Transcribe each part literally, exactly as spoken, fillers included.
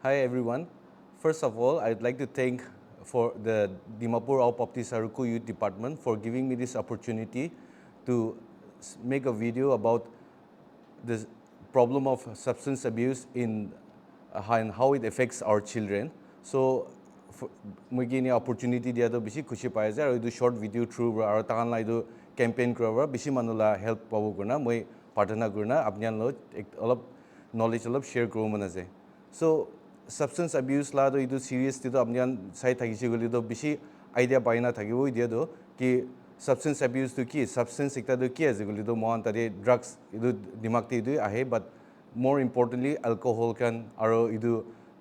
Hi everyone. First of all, I'd like to thank for the Dimapur Ao Baptist Aruku Youth Department for giving me this opportunity to s- make a video about the problem of substance abuse in uh, and how it affects our children. So, f- moi ke ini opportunity dia to bishi khushi pai ase aru etu short video through para aru tahan la etu campaign kura para bishi manu la help pabo kurna moi pratana kurna apni khan lo ek- olop knowledge olop share kuribo mon ase. So, substance abuse la to etu serious te to apni khan sai thakise koile to bishi idea pai na thakibo etia to ki substance abuse to ki, substance ekta to ki ase koile to mohan tate drugs etu dimag te etu ahe, but more importantly alcohol khan aro etu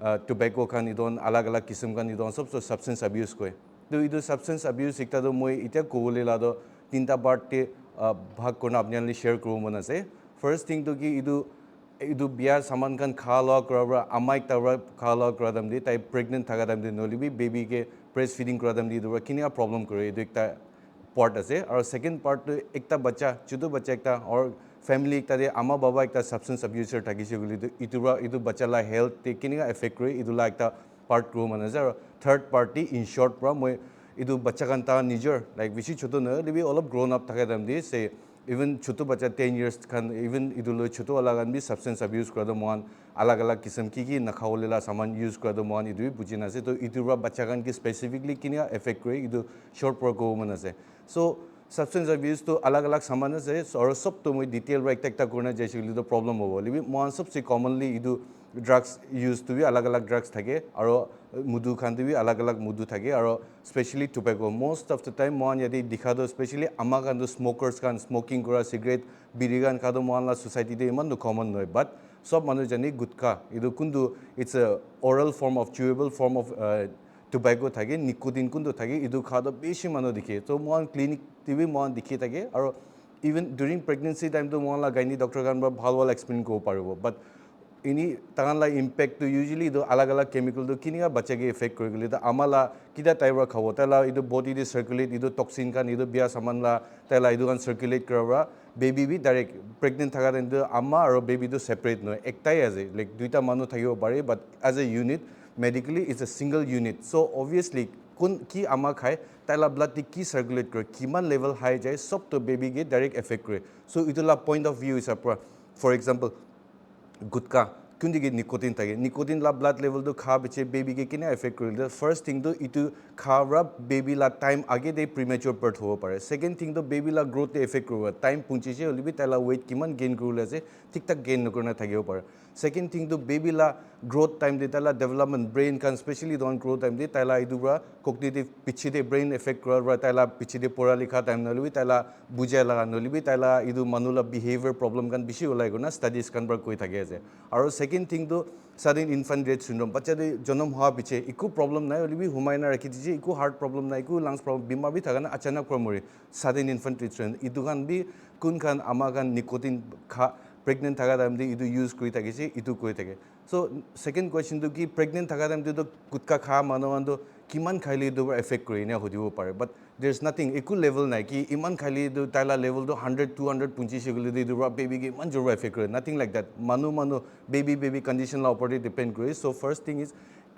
uh, tobacco khan etu khan alag alag kisim khan etu khan sob to substance abuse koi. To etu substance abuse ekta to moi etia kobole la to tinta part te uh, bhag kurna apni khan le share kuribo mon ase. First thing to ki etu etu bia saman khan kha loa kura para ama ekta para kha loa kura time te tai pregnant thaka time te nohoile bi baby ke breast feeding kura time te etu para kinika problem kore etu ekta part ase. Aru second part tu ekta bacha, chutu bacha ekta or family ekta te ama baba ekta substance abuser thakise koile tu etu para etu bacha la health te kinika affect kore etu la ekta part kuribo mon ase. Aru third part te in short para moi etu bacha khan ta nijor like bishi chutu nohoile bi olop grown up thaka time te se even chutu bacha ten years khan even etu loi chutu wala khan bi substance abuse kura tu mohan alag alag kisim ki ki nakhawole la saman use kura tu mohan etu bi buji na ase. To etu para bacha khan ki specifically kinika affect kore etu short para kobo mon ase. So substance abuse tu alag alag saman ase. So, aru sob tu moi detail para ekta ekta kurina jaise koile tu problem hobo hoile bi mohan sobse commonly etu drugs use tu bi alag alag drugs thake aru mudu khan tu bi alag alag mudu thake aru specially tobacco. Most of the time mohan yate dikha tu specially ama khan tu smokers khan smoking kura cigarette biri khan kha tu mohan la society te eman tu common nohoi, but sob manu jane gutka etu kuntu it's a oral form of chewable form of uh, tobacco thake, nicotine kuntu thake etu kha tu bishi manu dikhe. So mohan clinic te bi mohan dikhi thake aru even during pregnancy time tu mohan la gynae doctor khan para bhal bhal explain kuribo paribo, but ini tahan la impact tu usually tu alag alag chemical tu kinika bacha ke affect kuri kile tu ama la kita tai para khabo tai la etu body te circulate etu toxin khan etu bia saman la tai la etu khan circulate kura para baby bi direct pregnant thaka time tu ama aru baby tu separate nohoi, ektai ase, like duita manu thakibo pare but as a unit medically it's a single unit. So obviously kun ki ama khai tai la blood te ki circulate kore kiman level high jai sob tu baby ke direct affect kore. So etu la point of view hisab para for example gutka kunti ke nicotine thake, nicotine la blood level tu kha piche baby ke kina affect kore le first thing tu etu kha para baby la time age te premature birth hobo pare. Second thing tu baby la growth te affect kore time punchi se hoile bi tai la weight kiman gain kuri le ase thik thak gain nokori na thakibo pare. Second thing tu baby la growth time te tai la development brain khan specially don growth time te tai la etu para cognitive piche te brain affect kura para tai la piche te pora likha time nohoile bi tai la bujai laga nohoile bi tai la etu manu la behavior problem khan bishi ulai kena studies khan para koi thaki ase. Aru second thing tu sudden infant death syndrome, bacha tu jonom hoa piche eku problem nai hoile bi humai na rakhi dise, eku heart problem nai, eku lungs problem bimar bi thaka na achanak para mori, sudden infant death syndrome etu khan bi kun khan ama khan nicotine kha pregnant thaka time te etu use kuri thakise etu koi thake. So second question tu ki pregnant thaka time te tu gutka kha manu khan tu kiman khaile etu para affect kore ena hudibo pare, but there's nothing, eku level nai ki iman khaile tu tai la level tu hundred two hundred punchi se koile tu etu para baby ke iman jor para affect kore, nothing like that. Manu manu baby baby condition la upor te depend kore. So first thing is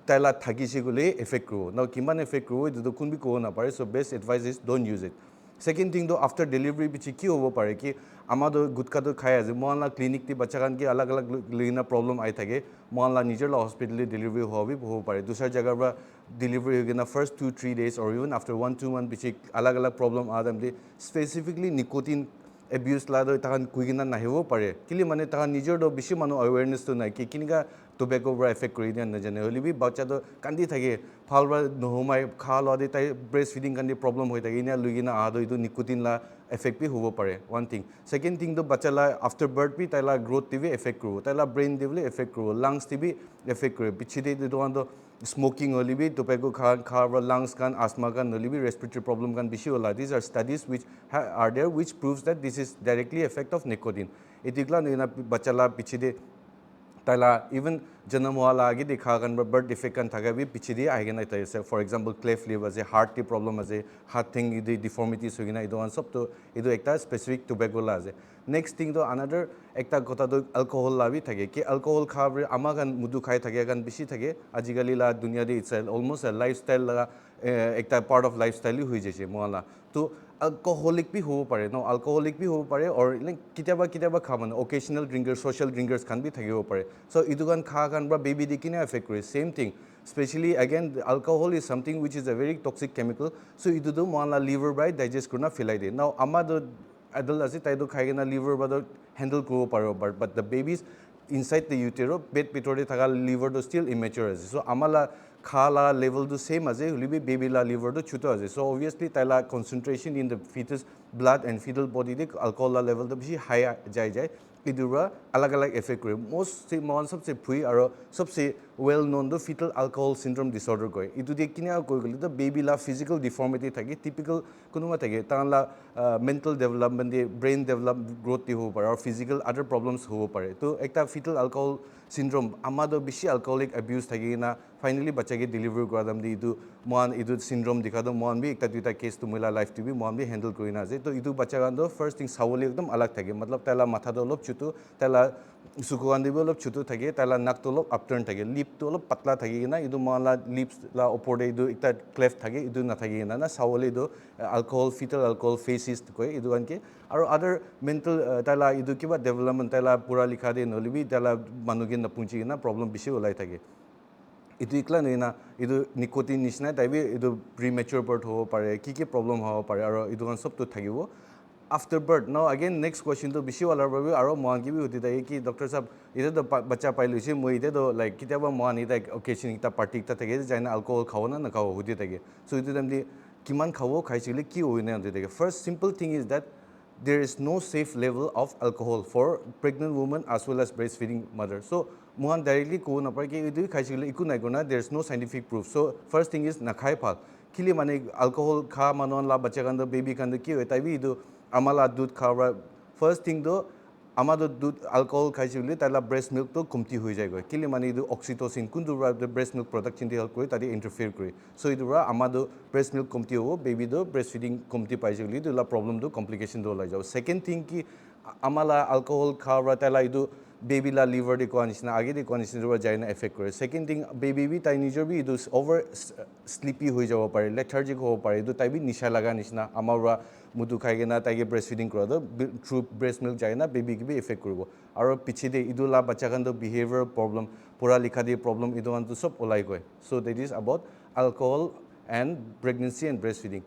tai la thakise koile affect kuribo na kiman affect kuribo etu tu kun bi kobo na pare. So best advice is don't use it. Second thing tu after delivery piche ki hobo pare ki ama tu gutka tu khai ase, mohan la clinic te bacha khan ki alag alag loi kena problem ai thake, mohan la nijor la hospital te delivery hoa bi hobo pare, dusra jaga para delivery hoi kena first two three days or even after one two month piche alag alag problem aa time te specifically nicotine abuse la tu takhan koi kena nahibo pare kile mane takhan nijor tu bishi manu awareness tu nai ki kinika tobacco para affect kuri dia najane hoile bi bacha tu kandi thake, bhal para nohomai, kha loa te tai breast feeding khan te problem hoi thake ena lui kena aha tu etu nicotine la affect bi hobo pare one thing. Second thing tu bacha la after birth bi tai la growth te bi affect kuribo, tai la brain te bi affect kuribo, lungs te bi affect kuribo. Piche te etu khan tu smoking hoile bi tobacco khan kha para lungs khan asthma khan nohoile bi respiratory problem khan bishi hola, these are studies which ha- are there which proves that this is directly effect of nicotine. Etu khan ena bacha la piche te taila even janam hoa la age de kha khan para birth defect khan thaka bi piche de ahi kena thaki ase. For example, cleft lip ase, heart te problem ase, hat theng de deformities hoi kena etu khan sob tu etu ekta specific tobacco la ase. Next thing to another ekta kotha to alcohol la bi thake. Ki alcohol kha bi ama khan mudu khai thake khan bishi thake. Ajikali la dunia de it's a, almost a lifestyle la, eh, ekta part of lifestyle hi hoi jaise mohan la. To alcoholic bi hobo pare, no, alcoholic bi hobo pare, or like kitiaba kitiaba kha manu, occasional drinkers, social drinkers khan bi thakibo pare. So etu khan kha khan para baby de kina effect kore, same thing. Specially again, alcohol is something which is a very toxic chemical. So etu tu mohan la liver para digest kurina filai de. Now ama tu adult ase, tai tu khai kena liver para tu handle kuribo paribo, but, but the babies inside the utero, pet bitor de thaka liver tu still immature ase. So ama la kha la level tu same ase, hoile bi baby la liver tu chutu ase. So obviously tai la concentration in the fetus blood and fetal body de alcohol la level tu bishi high jai jai. Etu para alag alag effect kore. Most se mohan sabse bhui aro sabse well known tu fetal alcohol syndrome disorder koi. Etu de kina koi koile tu baby la physical deformity thake, typical kunuma thake, tahan la, ah, mental development de, brain develop growth de hobo pare, or physical other problems hobo pare. To ekta fetal alcohol syndrome, ama to bishi alcoholic abuse thaki kena finally bacha ke deliver kura time de etu mohan etu syndrome dikha to mohan bi ekta duita case to moi la life de bi mohan bi handle kuri na ase. To etu bacha khan to first thing sawole ekdam alag thake, matlab tai la matha to olop chutu, tai la suku khan de bi olop chutu thake, tai la nak to olop upturn thake, lip to olop patla thaki kena etu mohan la lips la opor de etu ekta cleft thake, etu na thaki kena na sawole etu alcohol, fetal alcohol faeces koi etu khan ke. Aro other mental, uh, tai la etu kiba development, tai la pura likha de nohole bi tai la manu ke napunchi kena problem bishi ulai thake. Etu ekla nohoi na, etu nicotine nishina tai bi etu premature birth hobo pare, ki ki problem hobo pare, aro etu khan sob tu thakibo after birth. Now again next question tu bishi wala para bi aro mohan ke bi hudi thake ki, "Doctor sahab, etu to ba- bacha pai loise, moi etu to like kitiaba mohan eta occasion ekta party ekta thake jai na alcohol khabo na nakhabo?" hudi thake. So etu time de kiman khabo, khaise koile ki hobo ena hudi thake. First simple thing is that there is no safe level of alcohol for pregnant woman as well as breastfeeding mother. So mohan directly kobo napare ki etu khaise koile eku nai kona, there is no scientific proof. So first thing is nakhai bhal. Kile mane alcohol kha manu khan la bacha khan to, baby khan to ki hoi, tai bi etu ama la dudh kha para, first thing to ama to dudh, alcohol khaise koile tai la breast milk to komti hoi jai koi. Kile mane etu oxytocin kuntu para breast milk production de help kore, tate interfere kore. So etu para ama to breast milk komti hobo, baby to breastfeeding komti paise koile etu la problem to complication to olai jabo. Second thing ki ama la alcohol kha para tai la etu baby la liver de koa nishina, age de koa nishina, etu para jai na effect kore. Second thing, baby bi tai nijor bi etu over s- sleepy hoi jabo pare, lethargic hobo pare, etu tai bi nisha laga nishina ama para mudu khai kena tai ke breastfeeding kura to bi- through breast milk jai na baby ke bi effect kuribo. Aro piche de etu la bacha khan to behavioral problem, pura likha de problem, etu khan to sob ulai koi. So that is about alcohol and pregnancy and breastfeeding.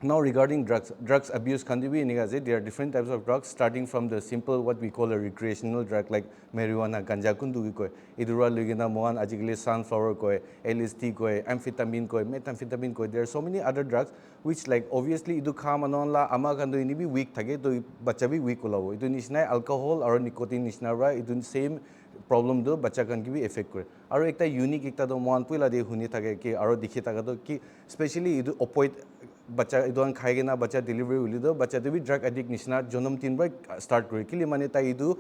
Now regarding drugs, drugs abuse khan de bi enika ase. There are different types of drugs, starting from the simple, what we call a recreational drug like marijuana, ganja kuntu ki koi. Etu para loi kena mohan ajikali sunflower koi, L S D koi, amphetamine koi, methamphetamine koi. There are so many other drugs which, like, obviously etu kha manu khan la ama khan to eni bi weak thake, to bacha bi weak ulabo. Etu nishina alcohol aro nicotine nishina para etu same problem to bacha khan ke bi effect kore. Aro ekta unique ekta to mohan puila de huni thake ki aro dikhi thaka to ki, specially etu opioid bacha, etu khan khai kena bacha delivery hoile to bacha tu bi drug addict nishina jonom din para start kore. Kile mane tai etu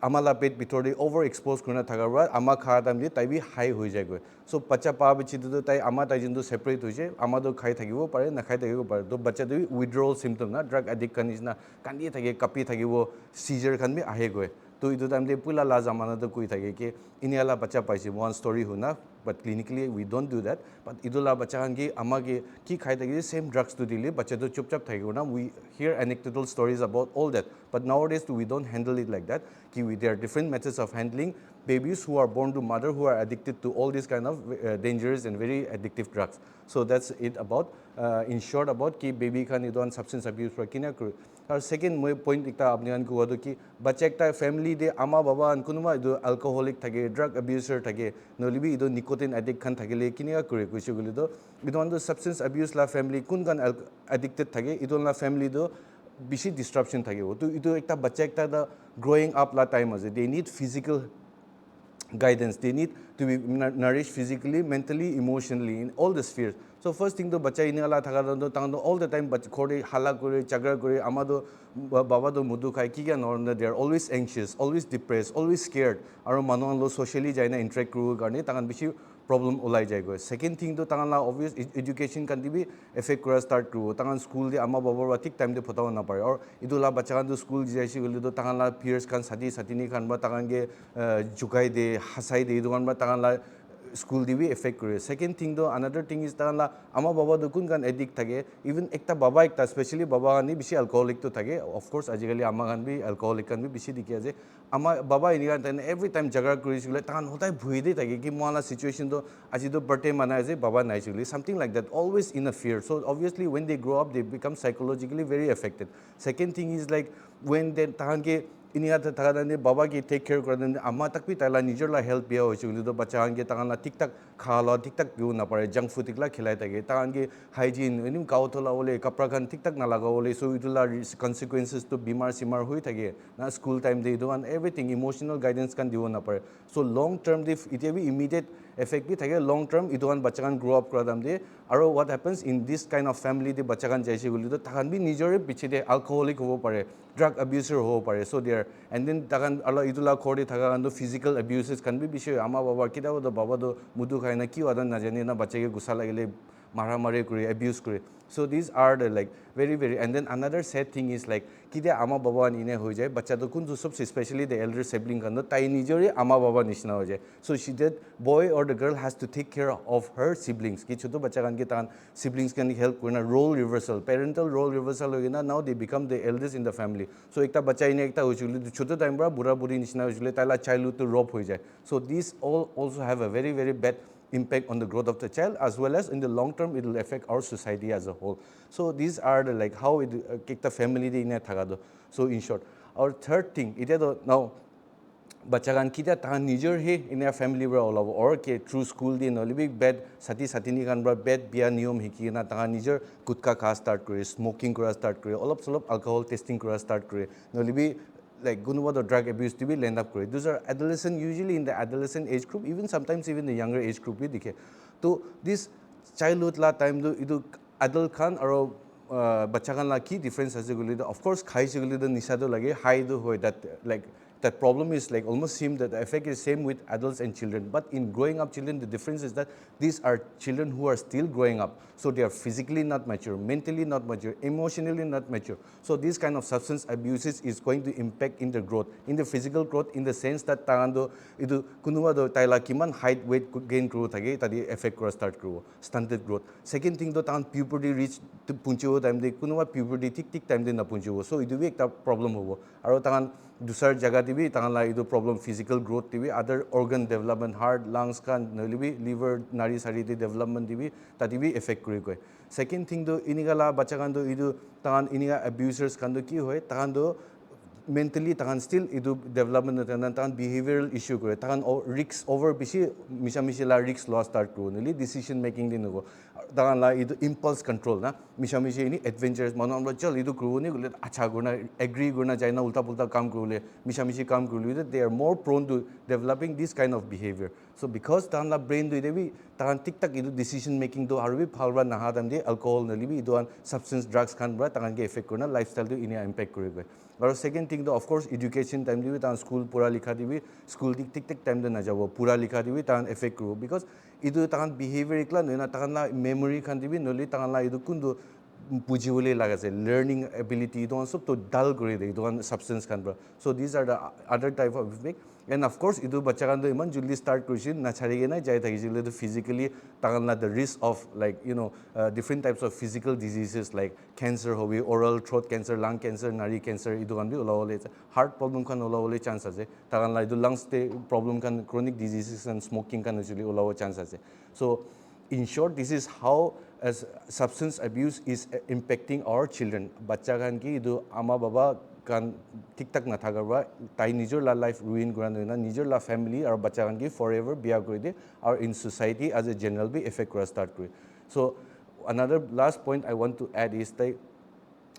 ama la pet bitor de over expose kurina thaka para ama kha time de tai bi high hoi jai koi. So bacha pa piche de to tai ama tai jin to separate hoi jai, ama to khai thakibo pare, na khai thakibo pare. To bacha tu bi withdrawal symptom na, drug addict khan nishina kandi thake, kapi thakibo, seizure khan bi ahe koi. To etu time de puila la zamana to koi thake ki, "Enia la bacha paise, one story huna, but clinically we don't do that." But etu la bacha khan ki ama ke ki khai thake, same drugs to dile bacha to chupchap thake na. We hear anecdotal stories about all that. But nowadays we don't handle it like that. Ki we, there are different methods of handling babies who are born to mother who are addicted to all these kind of, uh, dangerous and very addictive drugs. So that's it about, uh, in short about ki baby khan etu khan substance abuse para kina kuri. Aru second moi point ekta apni khan kowa tu ki bacha ekta family de ama baba khan kunba etu alcoholic thake, drug abuser thake, nohole bi etu nicotine addict khan thakile kinika kure koise koile tu etu khan tu substance abuse la family kun khan al- addicted thake, etu la family tu bishi disruption thakibo. Tu etu ekta bacha ekta ta growing up la time ase, they need physical guidance. They need to be nou- nourished physically, mentally, emotionally, in all the spheres. So first thing to bacha enia la thaka to tahan to all the time bach- ghor te hala kore, jhagara kore, ama to ba- baba to mudu khai, ki kya nor na, they are always anxious, always depressed, always scared. Aro manu khan lo socially jaina interact kuribo karne tahan bishi problem ulai jai goi. Second thing to tahan la obvious ed- education khan te bi effect kura start kuribo. Tahan school te ama baba para thik time te photabo na pare. Aru etu la bacha khan to school jai ase koile to tahan la peers khan, sathi sathini khan para tahan ke uh, jukai de, hasai de, etu khan para tahan la school te bi effect kore. Second thing to another thing is tahan la ama baba to kun khan addict thake, even ekta baba ekta, specially baba khan ni bishi alcoholic to thake. Of course ajikali ama khan bi alcoholic khan bi bishi dikhi ase. Ama baba enika tahan every time jhagara kuri shikile tahan hodai bhui de thake ki mohan la situation to aji to birthday manai ase, baba nai shikile, something like that, always in a fear. So obviously when they grow up they become psychologically very affected. Second thing is like when they tahan ke inika tha- thaka time te baba ke take care kura time te ama tak bi tai la nijor la health bia hoise koile to bacha khan ke tahan la thik thak kha la thik thak dibo na pare, junk food thik la khilai thake, tahan ke hygiene enim gao thola bole, kapra khan thik thak na laga bole, so etu la ris- consequences to bimar simar hoi thake na, school time te etu khan everything emotional guidance khan dibo na pare. So long term te f- itya bi immediate effect bi thake, long term etu khan bacha khan grow up kura time te. Aro what happens in this kind of family te bacha khan jaise koile to tahan bi nijor piche te alcoholic hobo pare, drug abuser hobo pare. So there, and then tahan aro etu la ghor te thaka khan to physical abuses khan bi bishi hoy. Ama baba, kitab to baba to mudu khai na ki wada na jane na, bacha ke gusa lagile mara mari kuri, abuse kuri. So these are the like very very, and then another sad thing is like kitia ama baba khan ine hoi jai, bacha to kun to sobse, specially the elder sibling khan to tai nijor hi ama baba nishina hoi jai. So she, that boy or the girl has to take care of her siblings. Ki chotu bacha khan ke tahan siblings khan help kurina, role reversal, parental role reversal hoikena now they become the eldest in the family. So ekta bacha ine ekta hoichule, chotu time para bura buri nishina hoichule, tai la childhood to rob hoi jai. So these all also have a very very bad impact on the growth of the child, as well as in the long term it will affect our society as a whole. So these are the like how it uh, ekta family de ine thaka to. So in short, our third thing, itya to now bacha khan kitia tahan nijor hi enia family para olabo, or ke through school te nohole bi bad sathi sathini khan para bad bia niyom hiki na tahan nijor gutka kha start kore, smoking kura start kore, olop solop alcohol testing kura start kore, nohole bi like kunuba to drug abuse te bi land up kore. Those are adolescent, usually in the adolescent age group, even sometimes even the younger age group bi dikhe. To this childhood la time tu etu adult khan aro uh, bacha khan la ki difference ase koile to, of course khai se koile to nisa to lage, high to hoi, that like that problem is like almost same, that the effect is same with adults and children. But in growing up children, the difference is that these are children who are still growing up, so they are physically not mature, mentally not mature, emotionally not mature. So this kind of substance abuses is going to impact in the growth, in the physical growth, in the sense that tahan to etu kunuba to tai la kiman height weight gain kuru thake, tadi effect kura start kuru, stunted growth. Second thing to tahan puberty reach punchibo time te kunuba puberty thik thik time te na punchibo, so etu bi ekta problem hobo. Aro tahan dusar jaga te bi tahan la etu problem, physical growth te bi, other organ development, heart, lungs khan nohole bi liver, nari sari te development te bi, tate bi effect kuri koi. Second thing to inika la bacha khan to etu tahan inika abusers khan to ki hoi, tahan to mentally tahan still etu development na thana, tahan behavioral issue kore, tahan o- risk over bishi, misha mishi la risk loa start kuru, nohole decision making din noho, tahan la etu impulse control na, misha mishi ini adventurous manu amra chal etu kuru ni gule acha kurna agree kurna jaina ulta pulta kam kurule, misha mishi kam kurule, they are more prone to developing this kind of behavior. So because tahan la brain tu ite bi tahan thik thak etu decision making tu aru bi bhal para naha time te alcohol nohole bi etu khan substance drugs khan para tahan ke effect kurina lifestyle tu inia impact kuri koi. Aru second thing tu of course education time te bi tahan school pura likha te bi school thik thik thik time te najabo, pura likha te bi tahan effect kuribo, because etu tahan behavior ekla nohoi na tahan la memory khan te bi nohole tahan la etu kun tu buji bole laga ase, learning ability etu khan sob tu dull kuri de etu khan substance khan para. So these are the other type of effect. And of course etu bacha khan tu iman juldi start kurise, nachari kena jai thakise koile tu physically tahan la the risk of like you know uh, different types of physical diseases like cancer hobi, oral throat cancer, lung cancer, nari cancer, etu khan bi ulabole, heart problem khan ulabole chance ase. Tahan la etu lungs te problem khan, chronic diseases and smoking khan hoise koile ulabo chance ase. So in short, this is how as substance abuse is uh, impacting our children. Bacha khan ki etu ama baba khan thik thak nathaka para tai nijor la life ruin kura nohoi na nijor la family aru bacha khan ki forever bia kuri de, aru in society as a general bi effect kura start kuri. So another last point I want to add is that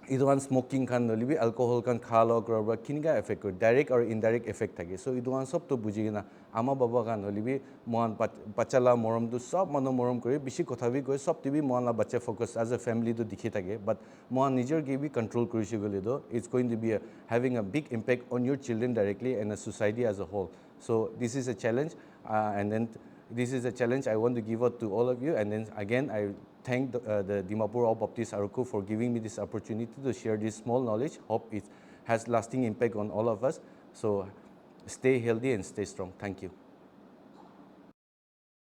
etu khan smoking khan nohole bi alcohol khan kha loa kura para kinika effect kore, direct aru indirect effect thake. So etu khan sob tu buji kena Ama baba khan hoile bi mohan bach- bacha la morom tu sob manu morom kore, bishi kotha bi koi, sob te bi mohan la bacha focus as a family tu dikhi thake, but mohan nijor ke bi control kurishe koile tu it's going to be a, having a big impact on your children directly and a society as a whole. So this is a challenge, uh, and then this is a challenge I want to give out to all of you, and then again I thank the, uh, the Dimapur All Baptist Aroku for giving me this opportunity to share this small knowledge. Hope it has lasting impact on all of us. So stay healthy and stay strong. Thank you.